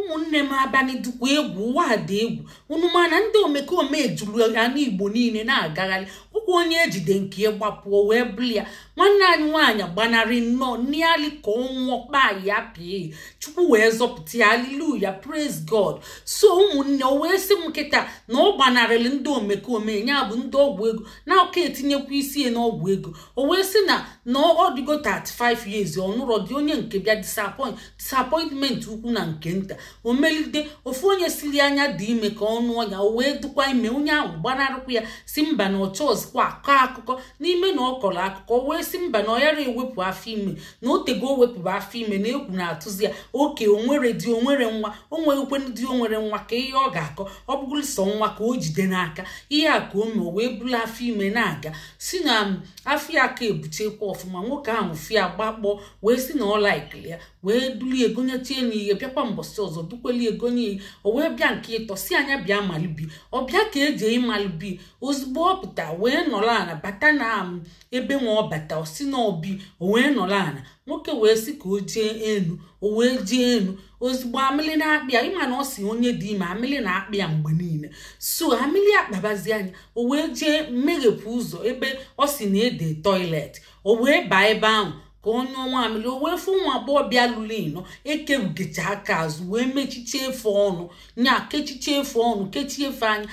Ụmụnne m, abalị dịkwa egwu, ụwa dị egwu. Unu mana ndị omekome ejuru ala Igbo niile na-agagharị ụkwụ. Onye ejide nke gbapụọ wee bụrụ ya. Nwanne anyị nwaanyị gbanarị nnọọ n'ali ka ọ nwụọ kpaa ya pịa, Chukwu wee zọpụta ya. Hallelujah, praise God. So ụmụnne, o wee sị m kịta na ọ gbanarịrị ndị omekome ya bụ ndị ọgwụ ego na ọka etinyekwa isi ya n'ọgwụ ego. O wee sị na ọ dịgo 35 years, ọ nụrọ dị onye nke bịa disappointment ukwu na nke nta. O melide ofu onye siri anya dị ime ka ọ nụọ ya, o wee dụkwa ime. Onye ahụ gbanarịkwa ya, si mba na ọ chọọzikwa akọ akụkọ n'ime na ọ kọrọ akụkọ. Wee si mba na ọ yara ewepụ afọ ime, na o tego o wepụrụ afọ ime na egwu na-atụzi ya oke. Onwere di, onwere nwa, o nweghịkwe di, o nwere nwa ka ihe ọ ga-akọ. Ọ bụgoro sọ nwa ka o jide n'aka ihe a ka o mee, o wee buru afọ ime na-aga, si na afọ ya aka ebuchekwa ọfụma. Nwoke ahụ fia gbakpọ wee si na ọ laikili ya, wee dulie egonyechie n'ihe. Bịakwa mbọsị ọzọ, dukweli egonye ihe. O wee bịa nke ịtọ, si anya bịa malibi. Ọ bịa ka eji ịmalibi. Ozugbo ọ pụta wee nọrọ ala, bata na ebe nwa ọ bata, ọ si na obi, o wee nọrọ ala. Nwoke wee sị ka o jee enu, o wee jee enu. Ozugbo amịlị na-akpị ya, ịma na ọ si onye dị ime amịlị na-akpị ya mgbe niile, so amịlị akpabazi anya. O wee jee meghepụ ụzọ ebe ọ si na ede toilet, o wee baa ebe ahụ ka onye ọnwa amịlị. O wee fụ ụmụ agbọghọbịa lụrụ ịnọ ekerugecha aka azụ, wee mechiche efe ọnụ nya, kechiche efe ọnụ, kechie efe anya,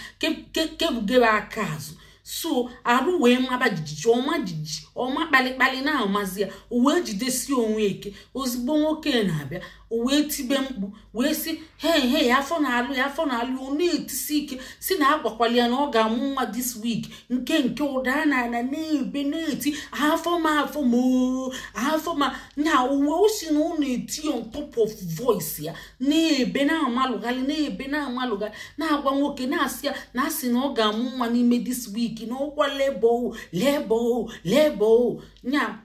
kebugere aka azụ. So arụ wee maba jijiji, ọma jijiji, ọma kpalịkpalị na-amazi ya. O wee jidesie onwe eke. Ozugbo nwoke na-abịa, o wee tibe mkpu wee sị, "Hei, hei, afọ na-alụ ya, afọ na-alụ ya!" Ọ na-etisi ike, si na agwakwala ya na ọ ga-amụ nwa this week. Nke ụda na ana na-ebe na-eti, "Afọ ma, afọ ma oo, afọ ma!" Nya uwe o si na ọ na-eti on top of voice ya, na-ebe na-amalụgharị, na-ebe na-amalụgharị, na-agwa nwoke, na-asị ya na asị na ọ ga-amụ nwa n'ime this week, na ọkwa labour, labour, labour. Nya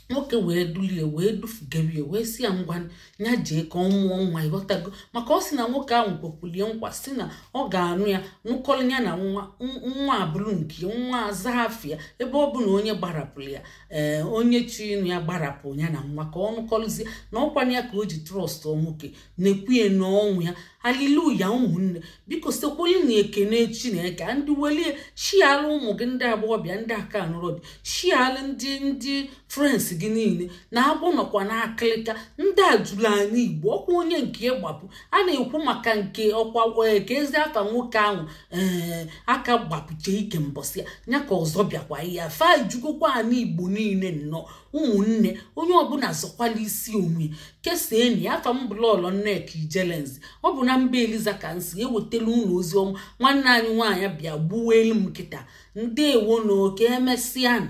nwoke wee dulie, wee dufugerie, wee si ya ngwa, ya jee ka ọ mụọ nwa. Ịghọtago? Maka ọ sị na nwoke ahụ kwekwulie nkwa, si na ọ ga-anụ ya, nụkọrọ ya na nwa, nwa abụrụ nke nwa aza afịa. Ebe ọ bụ na onye gbarapụrụ ya, ee, onye chi ịnụ ya gbarapụ ya na nwa ka ọ nụkọrụzie na ọkwana ya ka o ji trust nwoke na-ekwuye n'ọnwụ ya. Haleluya! Ụmụnne, biko sekweli na ekene Chineke. Ndị welie shiala ụmụ gị ndị agbọghọbịa, ndị aka anụrọ dị, shiala ndị friends gị niile na agbụ nọkwa n'akịlịka. Ndị a jụrụ anyị Igbo ọkwa onye nke gbapụ a na-ekwu maka nke ọkwa ka ezi afa nwoke ahụ, ee, aka gbapụche ike mbọsị ya ya ka ọzọ bịakwa ihe fa jugokwa anyị Igbo niile nnọọ. Ụmụnne, onye ọbụla zọkwala isi onwe. Kesaa enyi ya. Afa m bụlọlọ Nneka Ijelenze. Ọ bụ na mba Eliza ka nsi ewetala unu ozi ọma. Nwanne anyị nwaanyị bịa gbuwelu m kịta. Ndewo na oke emesịanụ.